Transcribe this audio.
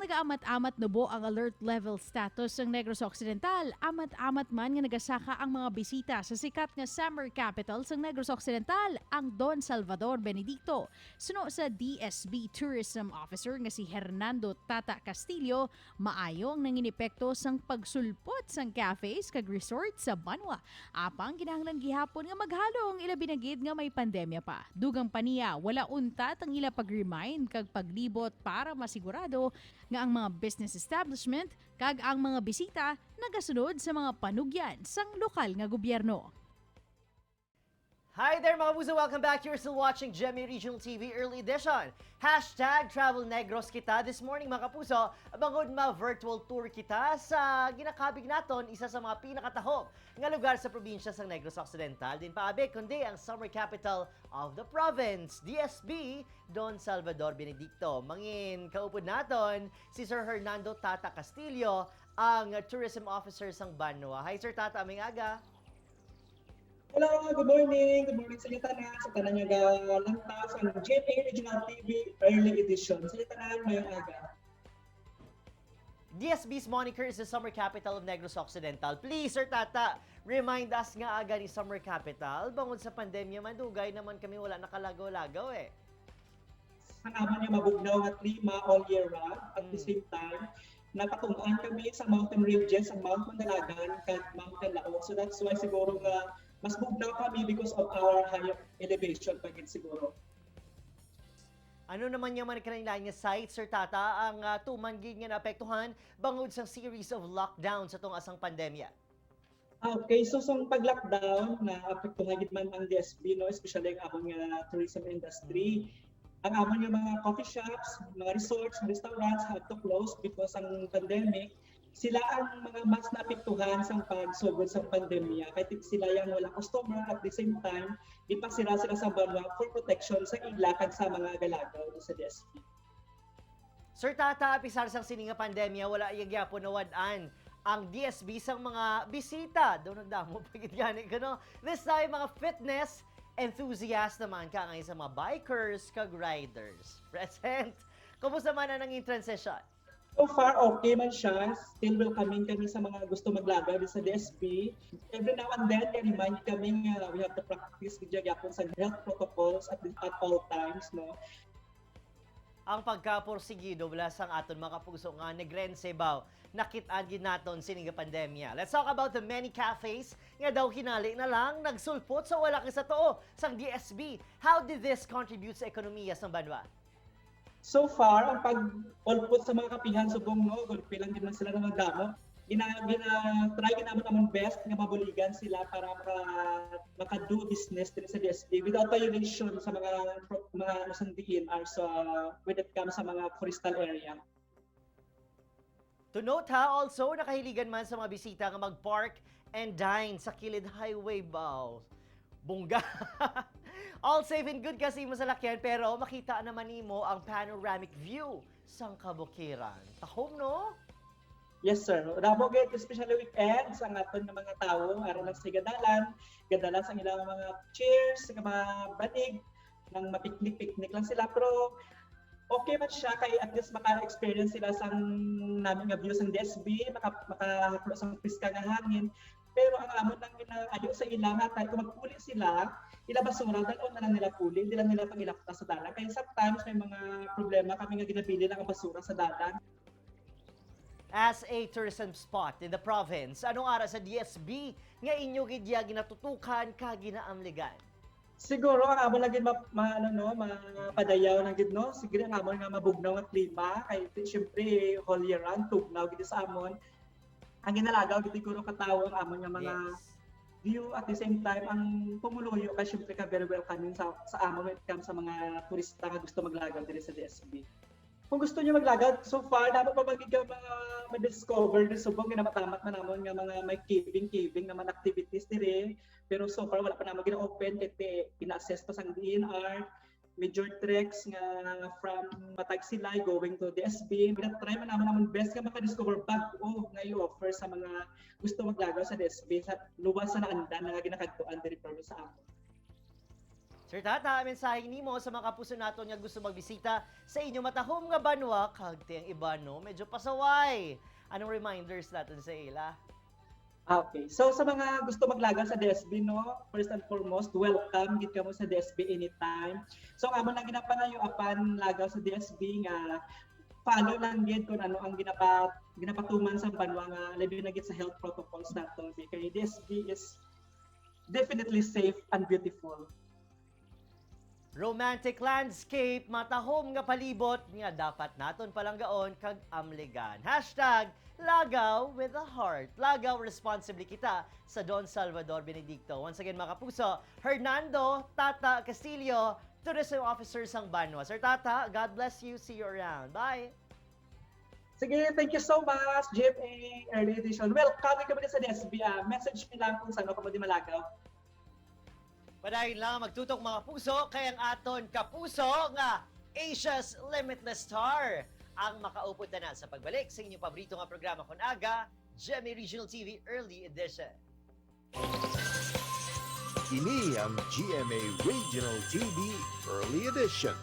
nagaamat-amat nubo ang alert level status ng Negros Occidental, amat-amat man nga nagasaka ang mga bisita sa sikat nga summer capital sa Negros Occidental, ang Don Salvador Benedicto. Suno sa DSB Tourism Officer nga si Hernando Tata Castillo, maayo ang nanginepekto sang pagsulpot sang cafes kag resort sa Banwa. Apang kinahanglan gihapon nga maghalo ang ilabi na gid nga may pandemya pa. Dugang pa niya, wala untat ang ila pag-remind kag paglibot para masigurado nga ang mga business establishment kag ang mga bisita nagasunod sa mga panugyan sang lokal nga gobyerno. Hi there, mga kapuso! Welcome back. You're still watching GMA Regional TV Early Edition. #TravelNegros kita. This morning, mga kapuso, bangod ma-virtual tour kita sa ginakabig naton, isa sa mga pinakatahop nga lugar sa probinsya sa Negros Occidental. Diin pa abi, kundi ang summer capital of the province, DSB, Don Salvador Benedicto. Mangin kaupod naton si Sir Hernando Tata Castillo, ang tourism officer sang Banwa. Hi, Sir Tata, maayong aga. Hello, good morning. Good morning sa inyo tanan, sa tanan nga galantaw sa GMA Regional TV Early Edition. Sa inyo tanan, maayong aga. DSB's moniker is the summer capital of Negros Occidental. Please, Sir Tata, remind us ngaa gani summer capital. Bangod sa pandemya man, dugay naman kami wala nakalagaw-lagaw eh. Ang amon nga mabugnaw nga klima all year round. At the same time, napatungan kami sa mountain ranges, ang Mount Mandalagan kag Mount Kanlaon. So that's why siguro nga mas bugnaw kami because of our higher elevation pa gid siguro. Ano naman yung mga kanilang nga site, Sir Tata, ang tuman gid nga naapektuhan bangod sa series of lockdowns sa tong asang pandemya? Ah, okay, so sa pag-lockdown, na apektuhan gid man ang DSB, no, especially ang amon nga tourism industry. Ang amon nga mga coffee shops, mga resorts, restaurants had to close because ang pandemic. Sila ang mga mas naapektuhan sa pagsugod sa pandemya. Kahit sila yung wala customer, at the same time, ipasira sila sa banwa for protection sa ila kag sa mga galagaw sa DSB. Sir Tata, apisar sang sini nga pandemya, wala gyapon nawad-an ang DSB sang mga bisita. Daw nagdamo pa gid gani ko, no? This time, mga fitness enthusiast naman ka ngayon sa mga bikers kag riders. Present! Kumusta man ang nanging transition? So far, okay man siya. Still welcoming kami sa mga gusto maglagaw sa DSB. Every now and then, remind kami nga we have to practice gyapon sa health protocols at all times, no? Ang pagkapursigido wala sang aton mga kapuso nga Negrense baw nakit-an gid naton sini nga pandemya. Let's talk about the many cafes nga daw hinali na lang nagsulpot sa wala kay sa tuo sang DSB. How did this contribute sa ekonomiya sang banwa? So far, ang pag-ulpot sa mga kapihan subong, no, gulpi lang din man sila na magdamo. Gina try gid naman amon best nga mabuligan sila para maka-do business din sa DSB without violation sa mga ano sa DENR sa when it comes sa mga forestal area. To note ha, also, nakahiligan man sa mga bisita nga mag-park and dine sa Kilid Highway baw. Bongga! All safe and good kasi mo sa lakyan, pero makita naman nimo ang panoramic view sang kabukiran. Tahom, no? Yes, sir. Damo gid, especially weekends, ang aton nga mga tawo aron lang sa gadalan, gadalan sa ilang mga chairs, sa mga banig nang mapiknik-piknik lang sila, pero okay man siya kay at least maka-experience sila sang namin nga view sang DSB, maka sa priska nga hangin. Pero ang amon lang ginaayo sa ila nga kay kung magpuli sila, ila basura dal-on na lang nila puli, hindi lang nila pangilakta sa dalan. Kaya sometimes may mga problema kami nga ginabili lang ang basura sa dalan. As a tourism spot in the province, anong ara sa DSB nga inyo gid ya ginatutukan kag ginaamligan? Siguro ang amon lang gid ma, ano, no, mapadayaw lang gid, no. Siguro ang amon nga mabugnaw nga klima kay syempre whole year round tugnaw gid sa amon. Ang ginalagaw gid siguro katawo ang amon nga mga view, at the same time ang pumuluyo kay syempre ka very welcoming sa amon when it comes sa mga turista nga gusto maglagaw diri sa DSB. Kung gusto niyo maglagaw, so far dapat pa magig ka mga ma-discover di subong ginamatamat man namon nga mga may caving naman activities diri, pero so far wala pa namon gina-open kay gina-assess pa sang DENR. Major treks nga from Matag Silay going to DSB. Gina-try man namon amon best nga maka-discover bag-o nga i-offer sa mga gusto maglagaw sa DSB sa luwas sa naandan nga ginakadtuan diri permi sa amon. Sir Tata, mensahe nimo sa mga kapuso naton nga gusto magbisita sa inyo matahom nga banwa, kag ti ang iba, no, medyo pasaway. Anong reminders natin sa ila? Ah, okay. So sa mga gusto maglagaw sa DSB, no, first and foremost, welcome gid kamo sa DSB anytime. So ang amon lang ginapangayo apan lagaw sa DSB nga follow lang gid kung ano ang ginapatuman sa banwa nga labi na gid sa health protocols naton, kay DSB is definitely safe and beautiful. Romantic landscape, matahom nga palibot nga dapat naton palanggaon kag amligan. #LagawWithAHeart. Lagaw responsibly kita sa Don Salvador Benedicto. Once again, mga kapuso, Hernando Tata Castillo, Tourism Officer sang Banwa. Sir Tata, God bless you. See you around. Bye! Sige, thank you so much, GMA Early Edition. Welcome kami sa DSB. Ah. Message me lang kung saan ako mo di malagaw. Padayon lang magtutok, mga puso, kay ang aton kapuso nga Asia's Limitless Star ang makaupod na sa pagbalik sa inyong paborito nga programa kon aga, GMA Regional TV Early Edition. Kini ang GMA Regional TV Early Edition.